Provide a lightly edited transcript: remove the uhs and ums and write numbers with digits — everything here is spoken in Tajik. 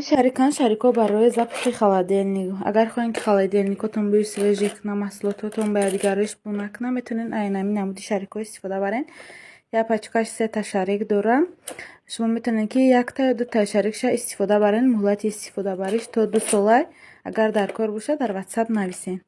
Шарикан, шарикҳо барои запахи холодильник. Агар хоҳем, ки холодильникотон бӯи свежий кунад, маҳсулототон ба якдигариш бӯ накунад, метавонед айнами намуди шарикҳо истифода барен. Як пачкаш сета шарик дорад. Шумо метавонед, ки якта ё дута шарикша истифода барен. Муҳлати истифодабариш то 2 сола. Агар дар кор бошад, дар Ватсап нависен.